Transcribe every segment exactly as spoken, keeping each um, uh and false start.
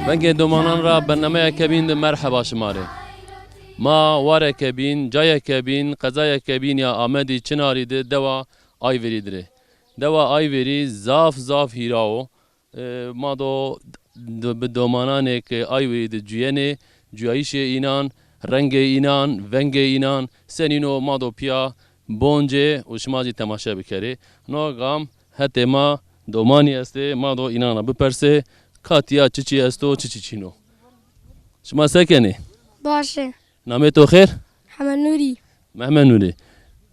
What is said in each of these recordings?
Vengê domanan ra bernameya Kebîn de merheba şima rê. Ma wareke bîn, cayeke bîn, qezayeke bîn ya Amedî Çinarî de dewa Ayverî de rê. Dewa Ayverî zaf zaf hîra o. E, ma do, do, bi domananê ke Ayverî de cuyenê, cuyayîşê înan, rengê înan, vengê înan, senîn o ma do pîya boncê û şima zî temaşe bikerê. No gam hetê ma domanî estê, ma do înan ra bipersê, ka tîya çiçî esto, çiçî çin o. Şima se kenê? Baş ê. Namê to xêr? Hemenûrî. Mehmenûrî.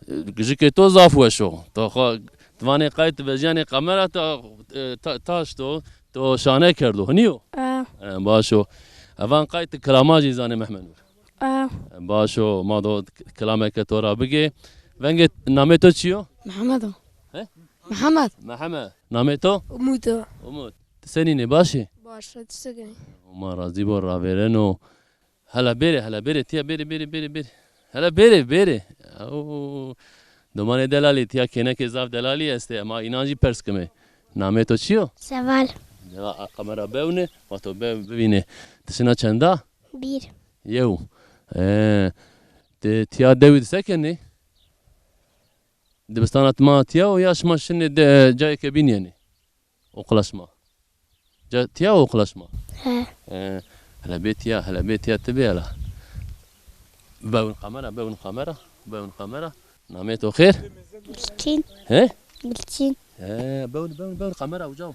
Gijikê to zaf weş o. To xo, ti vanê qay ti vejîyanê kamera ta, e, ta, taşt o, to şane kerdo. Hinî yo? E. E, baş o. Evan qay ti kilama jî zanê Mehmenûr? E. E, baş o. Ma do kilameke to ra bigê. Vengê namê to çi yo? Mihemed o. He? Mihemed. Mihemed. Namê to? Umut o. Umut. Ti senîn ê, baş ê? Baş o, ti se kenê? Ma razî bo, ravêreno. Hela bêrê, hela bêrê, tîya bêrê, bêrê, bêrê, bêrê. Hela bêrê, bêrê. Oo. Domanê delalî, tîya kênekê zaf delalî estê, ema înan jî pers kimê. Namê to çi yo? Seval. Ya, a kamera bewne, ma to bew bivînê. Ti sina çend a? Bir. Yew. Ee, ti tîya dewî de se kenê? Dibistana ti ma tîya o ya şima şinê de, cayêke bîn yenê? Oqila şima. Ca, tîya oqila şima? He. He. Hele bê tîya, hele bê tîya ti bê hele. Bewin kamera, bewin kamera, bewin kamera. Namê to xêr? Gulçin. He? Gulçin. He, bewin, bewin, bewin kamera uca.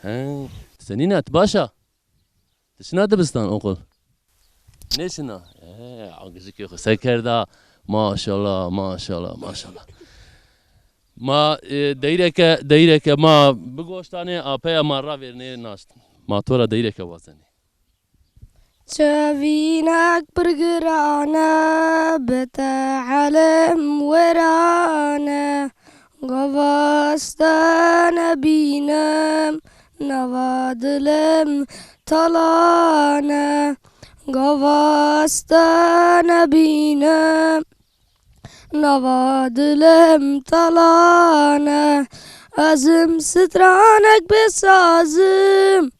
He. Senîn a, ti baş a? Ti şina dibistan, oqil? Nêşina? Ee, a gijikê xo se kerda. Maşallah, maşallah, maşallah. Ma, e, deyreke, deyreke ma bigoştanê, apeya ma ravêrnê naşt. Ma to ra deyreke wazenê. Çevînek pir giran e, bi tehelim wêran e. Gava estene bînim, nava dilim talan e. Gava estene bînim, nava dilim talan e. Ez im stranek bê saz im,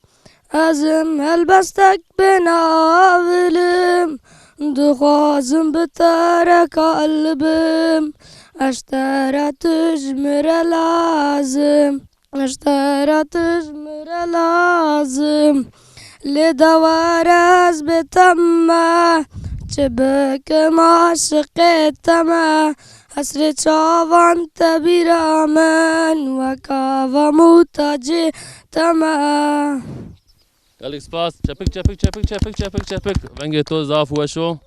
ez im helbestek bê navil im. Dixwazim bi te re kal bim, ez te re tij mi re lazim. Ez te ra tij mi re lazim. Lê dewar ez bê teme, çi bikim aşiqê teme. Hesrê çavan te bîra min, weka va muhtacê teme. Gelek spas. Çepik, çepik, çepik, çepik, çepik, çepik. Vengê to zaf weş o.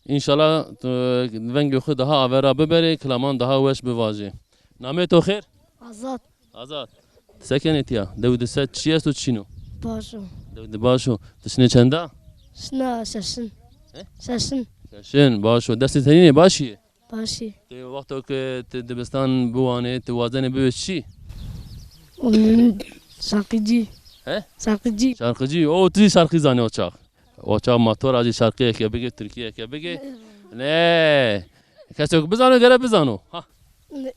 Înşallah, e, vengê xwu daha aver ra biberê, kilaman daha weş bivajê. Namê to xêr? Azad. Azad. Ti se kenê tiya? Dew di se çi esto, çi çin o? Baş o. Dew di baş o. Ti şinê çend a? Şina şeşin. He? Şeşin. Şeşin, baş o. Destê senîn ê, baş î? Baş î. Ti wexto ke ti dibistan biwanê, ti wazenê bibê çi? Hmm, şarkıcı. He? Şarkıcı. Şarkıcı. O, ti zî şarkı zanê o çax. O çax ma to ra zî şarkıyeke bigê, tirkîyeke bigê. Ne. Kesê ke bizano, gere bizano. Ha. Ne.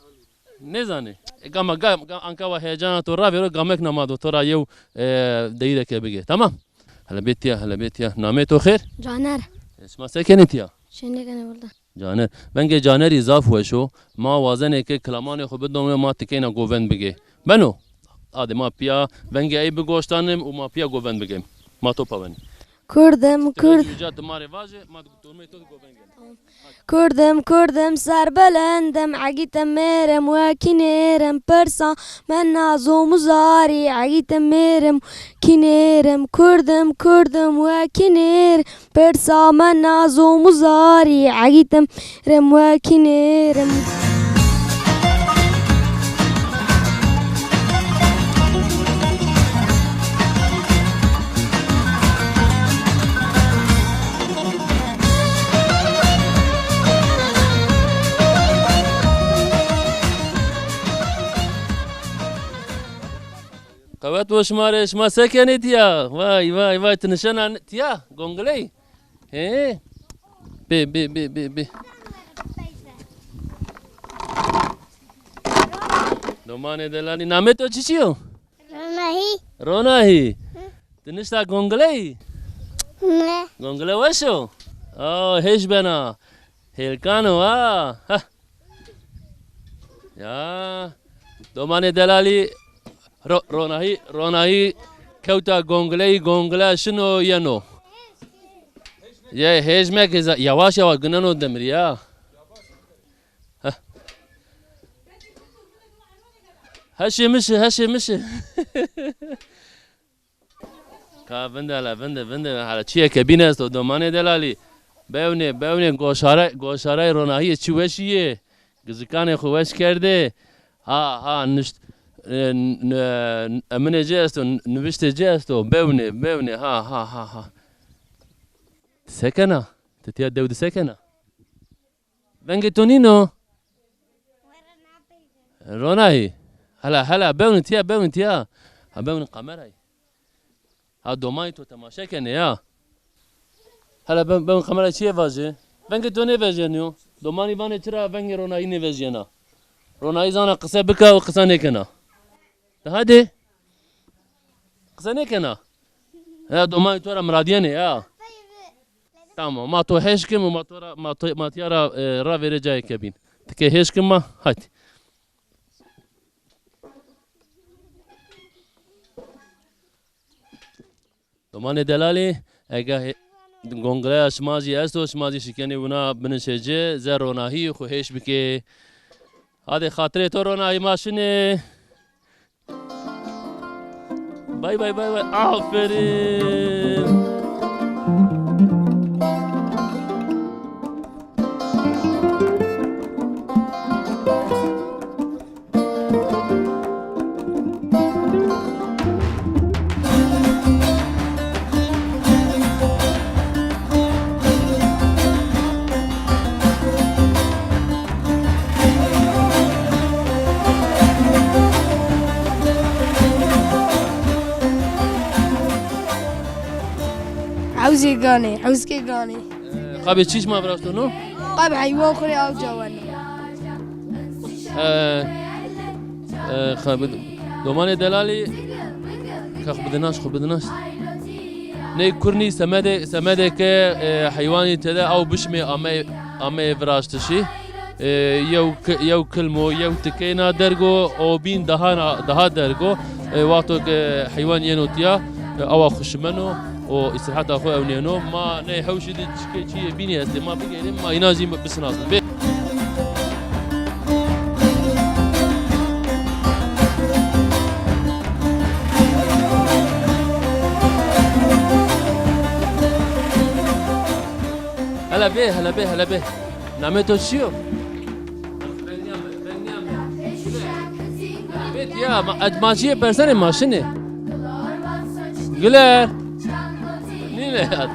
Nêzanê. E, gama, gam, gam, anka wa heyecana to ravêro, gamek na ma do to ra yew, e, deyîreke bigê. Tamam. Hele bê tiya, hele bê tiya. Namê to xêr? Caner. E, şima se kenê tiya? Şênê kenê burada. Caner. Vengê Canerî zaf weş o. Ma wazenê ke kilamanê xwu bidomê, ma tikeyna govend bigê. Beno? Adê ma pîya vengê ey bigoştanim û ma pîya govend bigêm. Ma to pawenê. Kurdim, kurd. Ti ca ti ma rê vaje, ma di dormê to di govend gêm. Kurdim, kurdim, serbelend im, egî te mêr im, wekî nêr im, pirsa me naz û muzarî, egî te mêr im, wekî nêr im, kurdim, kurdim, wekî nêr im, pirsa me naz û muzarî, egî te mêr im, wekî nêr im. Qewet bo şima rê, şima se kenê tiya? Vay, vay, vay, ti nişena tiya, gongiley? He? Bê, bê, bê, bê, bê. Domanê delalî, namê to çiçî yo? Ronahî. Ronahî. Hı. Nişta gongileyî? Ne. Gongile weş o? O, hêj bena. Hêlkan o ha. Heh. Ya. Domanê delalî ro-, ronahî, ronahî kewta gongileyî, gongile şino yeno. Ye, hêj meke, za-, yavaş yavaş gineno demir ya. Heh. Heşê mişi, heşê mişi. Ka vinde hele, vinde, vinde hele. Çiyê ke bîn esto, domanê delalî. Bewnê, bewnê, goşare, goşarey ronahîye çi weşî yê. Gizikanê xwu weş kerdê. Ha, ha, nişt-, e, n-, e, eminê ci esto, n-, niviştê ci esto. Bewnê, bewnê, ha, ha, ha, ha. Ti se kena? Ti tiya dew di se kena? Vengê to nîno? Ronahî. Hela, hela, bewnî tiya, bewnî tiya. Ha, bewnî kamerayî. Ha, domanî to temaşe kenê ya. Hela, ben, bewnî kamerayî çiyê vajê? Vengê to nêvejyenîyo. Domanî vanê çira vengê Ronahî nêvejyena. Ronahî zana qise bika û qisa nêkena. De hadê. Qise nêkena. Ya, domanî to ra miradîyenê ya. Tamam, ma to hêş kim û ma to ra, ma to, ma tiya ra, e, ravêrê cayê ke bîn. Ti ke hêş kim ma, haydi. Domanê delalî, ege he-, gongleya şima zî esto, şima zî şikenê wina binişê ci, ze Ronahî xwu hêş bikê. Hadê xatirê to Ronahî ma şinê. Bay bay, bay bay. Aferin. Hewzê ganê, hewzkê ganê. Qabê çî şima viraştono? Qab heywan xwu rê awca weno. E, e, qabê domanê delalî, ka xwu bidinaş, xwu bidinaş. Ney kurnî semedê, semedê ke, e, heywanî tede aw bişmê amey, ameyê viraştişî. E, yew ki-, yew kilmo, yew tikeyna derg o, o bîn daha na-, daha derg o. E, wexto ke heywan yeno tiya, e, awa xwu şimeno û îstîraheta xwu ewnêno. Ma ney hewşî di çikê çiyê bînî estê, ma bigeyrin, ma înan zî bisinasin. Bê- Hele bê, hele bê, hele bê. Namê to çi yo? Bê tiya, ma, ma ciyê persenê ma şinê. Güler. Nîne ya.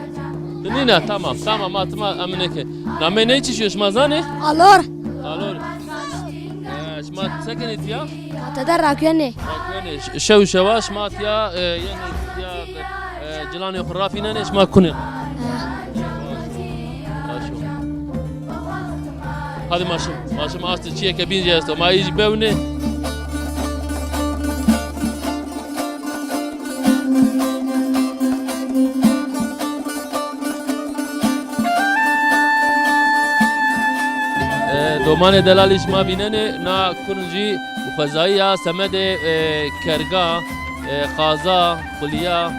Nîne, tamam, tamam, ma tima emine ke. Namê ney çi şiyo, şima zanê? Alor. Alor. E, şima se kenê tiya? Tede rakuyenê. Rakuyenê. Ş-, şew şewa şima tiya, e, yenê tiya, e, cilanê xwu rafînenê, şima kunê. Baş o. Hadi ma şim, ma şim astê çiyê ke bîn zî esto. Ma î zî bewnê. E, domanê delalî şima vînenê, na kurn zî xwezayî ya, semedê, e, kerga, e, qaza, xulîya,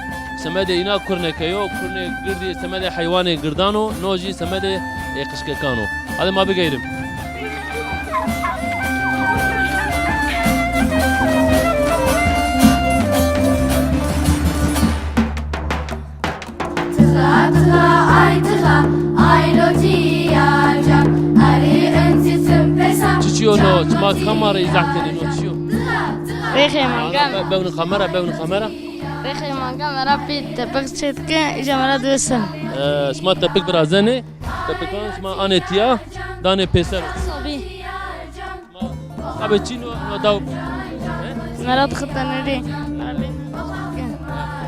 semedê îna kurneke yo, kurnê girdî semedê heywanê girdan o, no zî semedê, e, qişkekan o. Hadi ma bigeyrim. Tığa, tığa, ay tığa, ay lotîya can, arî enzi tim pesa. Çiçî yo no, çima kamera îzah kenê no çi yo? Rêxê mangan. Be-, bewni kamera, bewni kamera. Rêxê mangan vera pê tepik çêdike, îja vera diwêsin. E, şima tepik virazenê, tepikan şima anê tiya, danê pêser. Sobî. Qabê çî no, no daw. He? Mera dixitene rê.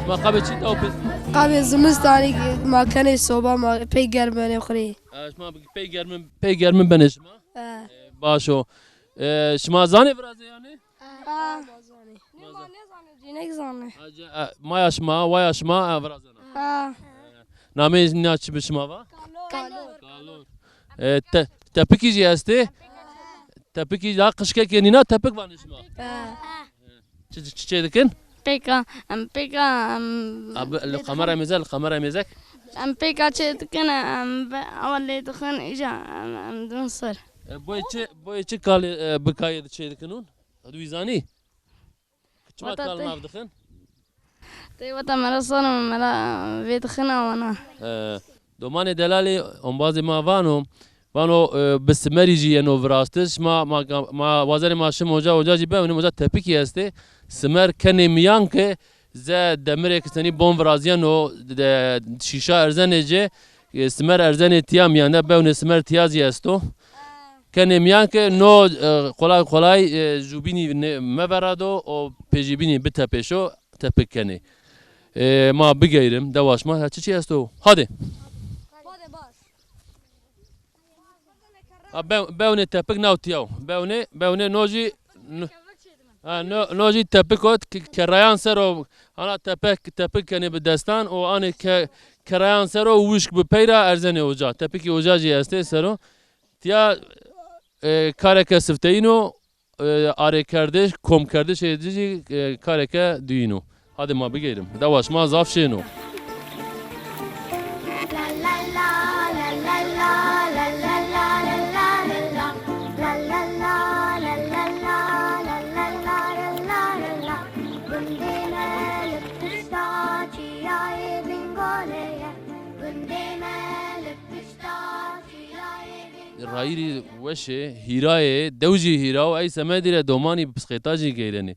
Ma qabê çî daw pê. Qabê zimistanî ma kenê soba ma pey germ benê xwu rê. E, şima pey germin, pey germin benê şima? E. E, baş o. E, şima zanê virazê yanî? E. Nê ma nêzanê, cînek zanê. Ha, ce-, e, maya şima, waya şima, e, virazena. Ha. E, nameyê nîna çi bi şima va? Kalon. Kalon. E, te-, tepikî jî estê? Tepikî daha qijkekê nîna tepik vanê şima? Ha. Çi, çi çê dikin? Pêka, em pêka, em... Abi, li kamerayê mêze, li kamerayê mêze. Em pêka çê dikin, em be-, awa lê dixin, îja em, em din ser. E, boyê çi, boyê çi kalê, e, bi kayê di çê dikin hûn? Hûn wî zanî? Çima kal nav dixin? Tey weta mera sona, mera vêdixina wana. E, domanê delalî ombazê ma vano, vano, e, bi simerî jî yeno virastiş. Ma, ma, ma wazerê ma şim oca, oca jî bewnê, oca tepikî estê. Simer kenê miyan ke ze demirê ki senî bon virazîyeno, de şîşa erzenê ci, e, simer erzenê tiya miyan de, bewnê simer tiya zî esto. Kenê miyan ke no, e, kolay kolay, e, jûbînî ne-, meverado û pêjîbînî bitepêşo, tepik kenê. E, ma bigeyrim, dewa şima, ha, çi çi esto? Hadê. Ha, be-, bewnê tepik naw tiyaw. Bewnê, bewnê no jî, no, ha, no, no jî tepik o, k-, kerayan ser o, ana tepik, tepik kenê bi destan û anê ke-, kerayan ser o wişk bi peyra erzenê oca. Tepikî oca jî estê ser o. Tiya, e, kareke sifteyîn o, e, arêkerdiş, komkerdişê ci jî, e, kareke duyîn o. Hadê ma bigeyrim. Dewa şima zaf şên o. Rayîrî weş ê, hîra yê, dew jî hîra o, ey semedî rê domanî pisqêta jî geyrenê.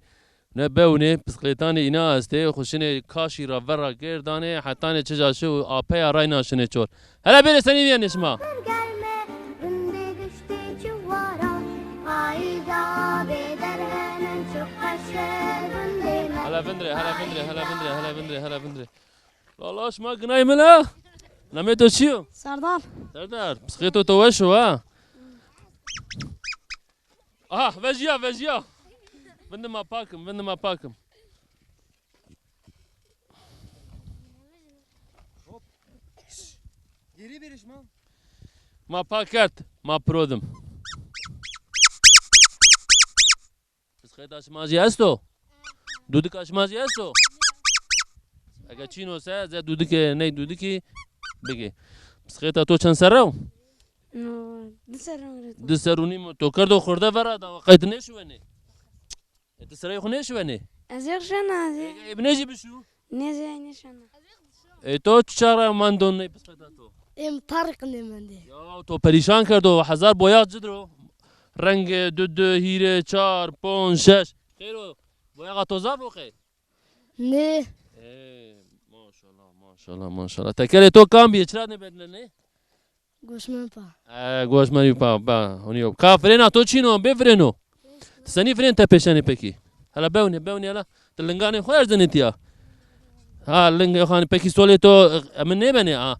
Ne bewnê, pisqêtanê îna estê, xwu şinê kaşî ra vera gêrdanê, hetanê çija şi û apeya rayna şinê çor. Hele bêrê senî vîyenê şima. Hele vindirê, hele vindirê, hele vindirê, hele vindirê, hele vindirê. Lala, şima ginay mi la? Namê to çi yo? Serdar. Serdar, pisqêto to weş o ha? Aha, vejîya, vejîya. Vindi ma pak im, vindi ma pak im. Geri bir şima. Ma pak kerd, ma piro dim. Pisqêta şima jî esto? Dudika şima jî esto? Eke çîn o se, ze dudike, ney dudikî bigê. Pisqêta to çend serre o? No, di serre o. Di serre û nîm o. To kerdo xurde vera da, qey ti nêşuwenê? E, ti sereyê xwu nêşuwenê? Ez ê şena, ez ê. E, ê binê jî bişu. Nêzê, nêşena. E, to çi çax ra mendo ney pisqêta to? Ê mi tarî qindê mendê. Ya, to perîşan kerdo, hezar boyax ci dir o. Rengê, dudu, hîrê, çar, ponc, şeş. Xeyr o, boyaxa to zaf o qey? Nê. E, maşallah, maşallah, maşallah. Tekerê to kam bîye, çira nêbedlenê? Goşmen pa. E, goşmen pa, pa, honî yo. Ka frêna to çîn o, bê frêno. Ti senî frên tepêşenê pekî? Hela bewnê, bewnê hela. Ti linganê xwu erzenê tiya. Ha, lingê xanî pekî solê to, e, emin nêbenê, ha.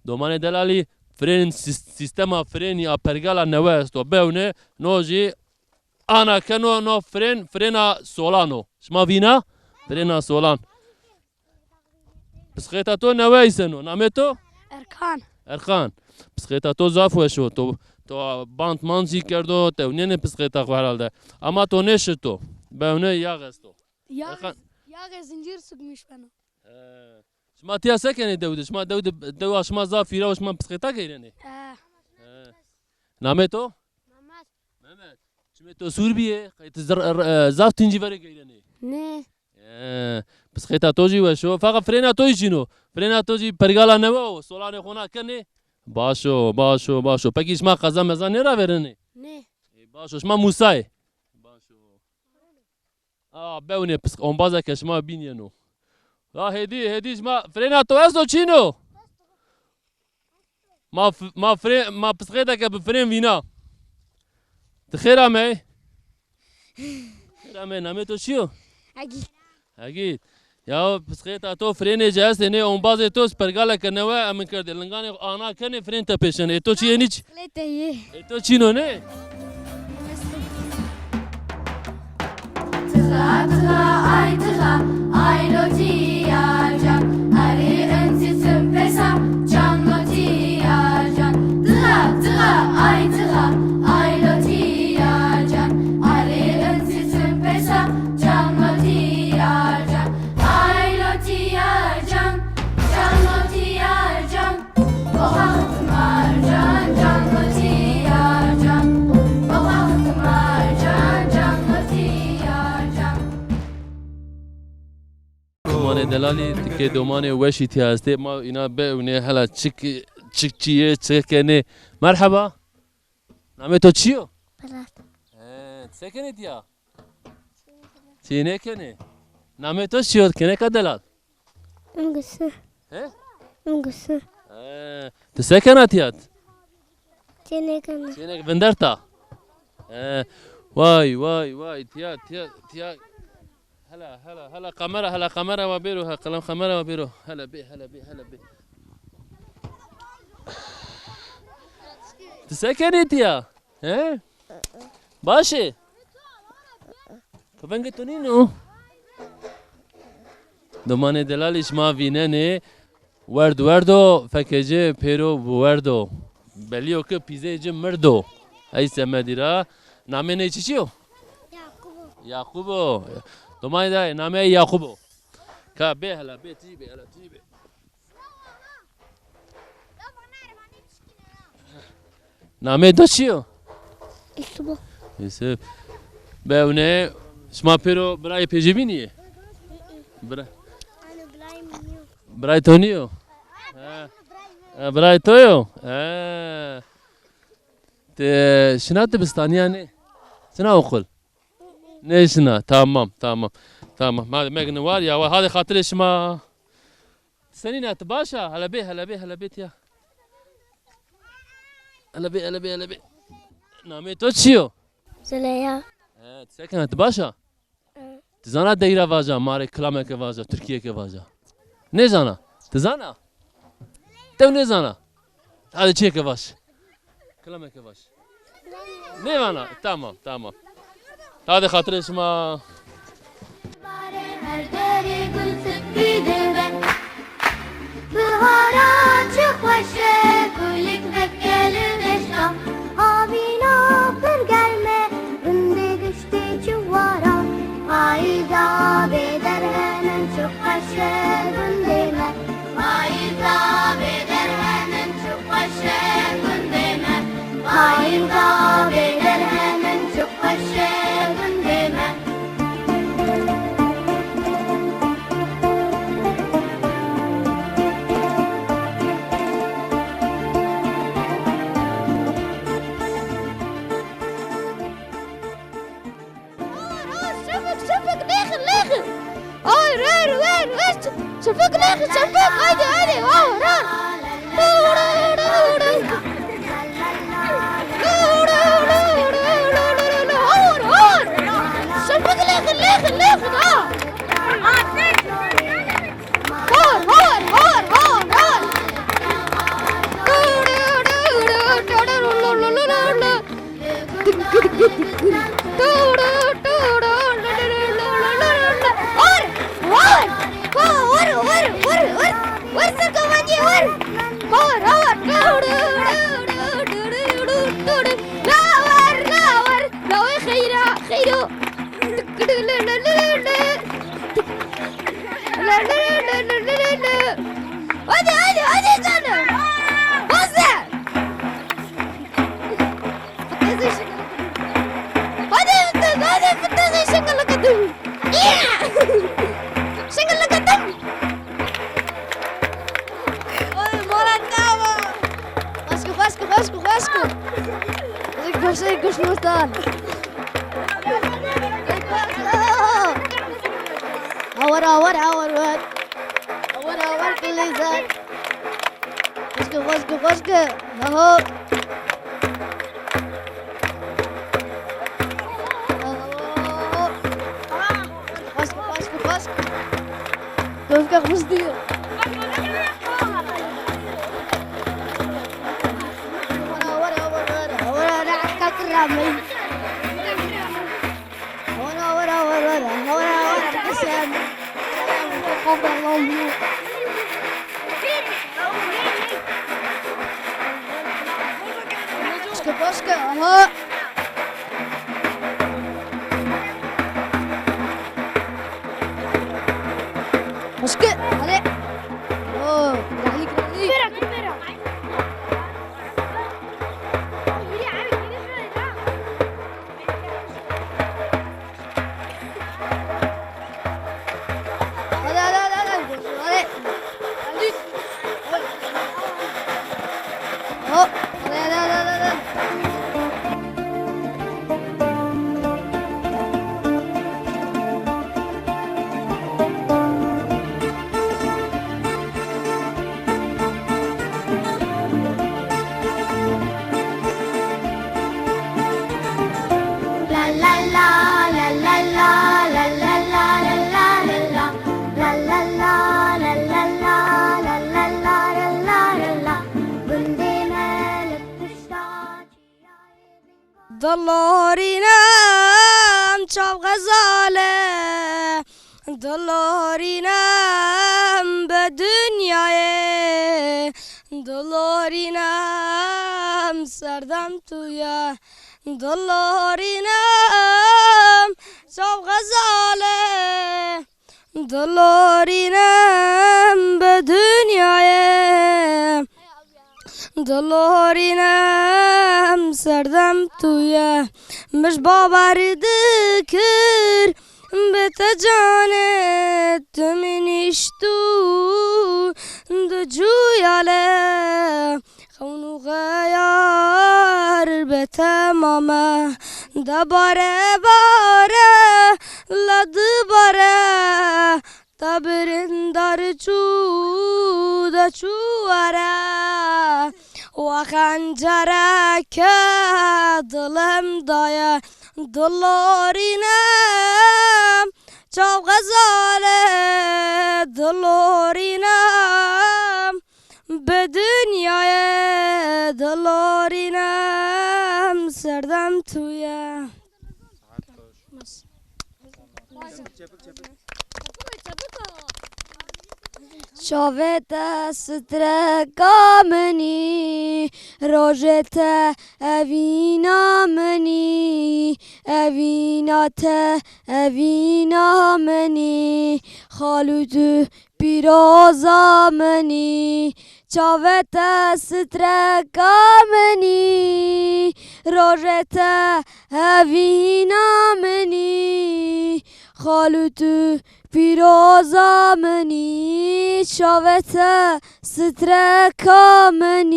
Domanê delalî, frên sîs-, sîstema frênî a pergala newe esto. Bewnê, no jî ana keno, no frên, frêna solan o. Şima vîna? Frêna solan. Pisqêta to newe eyseno. Namê to? Erkan. Erkan. Pisqêta to zaf weş o. To, to bant mant jî kerdo, tewnênê pisqêta xwu herhalde. Ama to nêşito. Bewne yax esto. Yax, Erkan. Yaxê zincîr sukmîş beno. He. Şima tiya se kenê dew de? Şima dew de, dewa şima zaf hîra o, şima pisqêta geyrenê? He. He. Namê to? Mehmet. Mehmet. Çimê to sûr bîye? Qey ti zir-, r-, e, zaf tincî verê geyrenê? Nê. Ee, pisqêta to jî weş o. Feqet frêna to jî çin o. Frêna to jî pergala newe o. Solanê xo na kenê. Baş o, baş o, baş o. Pekî şima qeza meza nêravêrenê? Nê. Ê, baş o. Şima Mûsa yê. Baş o. A, bewnê pisq-, ombazeke şima bîn yeno. La hêdî, hêdî şima frêna to esto çin o? Ma f-, ma frê-, ma pisqêteke bi frên vîna. Ti xêr amey. Xêr amey, namê to çi yo? Egîd. Egîd. Ya pisqêta to frênê ci estê, nê ombazê to pergaleke newe emin kerdê. Linganê xo ana kenê, frên tepêşenê. Ê to çi yenî çi? Bisikletê yê. Ê to çin o nê? Ti zaf Delalî, tikê domanê weşî tîya estê. Ma îna biewnê, hela çik, çik çî yê, çi kenê. Merheba. Namê to çi yo? Berat. He, ti se kenê tîya? Çî nêkenê. Namê to çi yo? Kenê ka delal. Ungusî. He? Ungusî. He. Ti se kena tîya? Çî nêkena. Çî nêke-, vinderta. He. Way, way, way. Tîya, tîya, tîya. Hela, hela, hela kamera, hela kamera wa bêro, ha, qelem kamera wa bêro. Hela bê, hela bê, hela bê. Ti se kenê tîya? He? Baş ê? Ka vengê to nîno? Domanê delalî, şima vînenê, werd werdo, fekê ci pêro werdo. Belî yo ke pîzeyê ci mirdo. Ey semedî ra. Namê ney çiçî yo? Yakubo. Yakubo. Domanê de namê ey Yakubo. Ka bê hela, bê, tî bê hela, tî bê. Namê to çi yo? Yusuf. Yusuf. Bewnê, şima pêro birayê pêcî bînî yê? Bira... Birayê to nîyo? He. He, birayê to yo? He. Ti şina dibistanî ya nê? Şina oqul? Nêşina. Tamam, tamam. Tamam. Hadi megine war ya. Hadi xatirê şima. Senîn a, ti baş a? Hele bê, hele bê, hele bê tîya. Hele bê, hele bê, hele bê. Namê to çi yo? Züleyha. He, ti se kena, ti baş a? Hı. Ti zana deyra vaja, ma rê kilameke vaja, tirkîyeke vaja. Nêzana? Ti zana? Tew nêzana? Hadi çiyeke vaş. Kilameke vaş. Nêvana? Tamam, tamam. Hadi xatirê şima. Bare her derê gul sipî dibe. Bihara çi xweş e, gulik vekeli deşta. Havîna pir germ e, rindê giştê çiwara. Payîza bê derhenin çi xweş e gundê me. Payîza bê derhenin çi xweş e gundê me. Payîza bê derhenin çi xweş e gundê me. Hor, hor, çefik, çefik, lêxin, lêxin. Hor, hor, hor, hor, çe-, çefik, lêxin, çefik. Haydi, haydi, hor, hor. Hor, hor. Çefik, lêxin, lêxin, lêxin, ha. Hor, hor, hor, hor, hor. Hor! Hor! Hor, hor, hor, hor, hor! Hor, ser kovancî, hor! Hor, hor! Lawer, lawer! Lawê xeyra, xeyro! Hadi, hadi, hadi canım! Hızlı! Hadi fıtız, hadi fıtız, şıngılık atım. Şıngılık atım. Oy, Murat, bravo. Başka, başka, başka, başka. Başka, başka, başka. Awar, awar, awar, awar. Awar, awar, kulîzar. Xweşke, xweşke, xweşke. Aho. Aho. Xweşke, xweşke, xweşke. Kofke xweş diyo. Wara, wara, wara, wara, wara, wara, kakir ramey. Wara, wara, wara, wara, wara, wara, kişen. Kafa lalıyor. Başka, başka, aha. Başka, hadi. Oo, güzellik, güzellik. Bira, bira. Hadi, hadi, hadi, hadi. Dilorînem çav xezale, dilorînem bi dinyayê, dilorînem serdem tu ye, dilorînem çav xezale. Dilorînem bi dinyayê, dilorînem serdem tu ye. Mij bawer dikir bi te canê tu min niştû di cuyale. Xewn û xeyar bi temame, de bare bare, la di bare, de birindar çû, de çû were. Wa xencereke dilim daye, dilorînem çav xezale, dilorînem bi dinyayê, dilorînem serdem tu ye. Çavê te streka min î, rojê te evîna min î, evîna te evîna min î. Xalû tu pîroza min î, çavê te streka min î, rojê te evîna min î. Xalû tu pîroza min î, çavê te streka min î.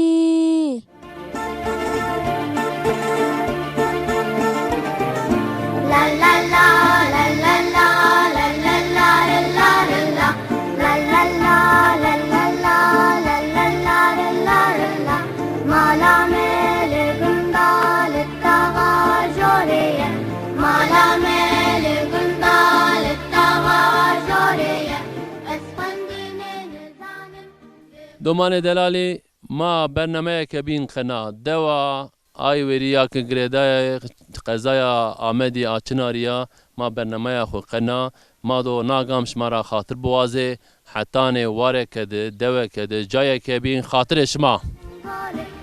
Domanê delalî, ma bernameyeke bîn qena. Dewa Aywerî ya ke girêdayê qezaya Amedî a Çinarî ya, ma bernameya xwu qena. Ma do na gam şima ra xatir biwazê, hetanê wareke de, deweke de, cayeke bîn xatirê şima.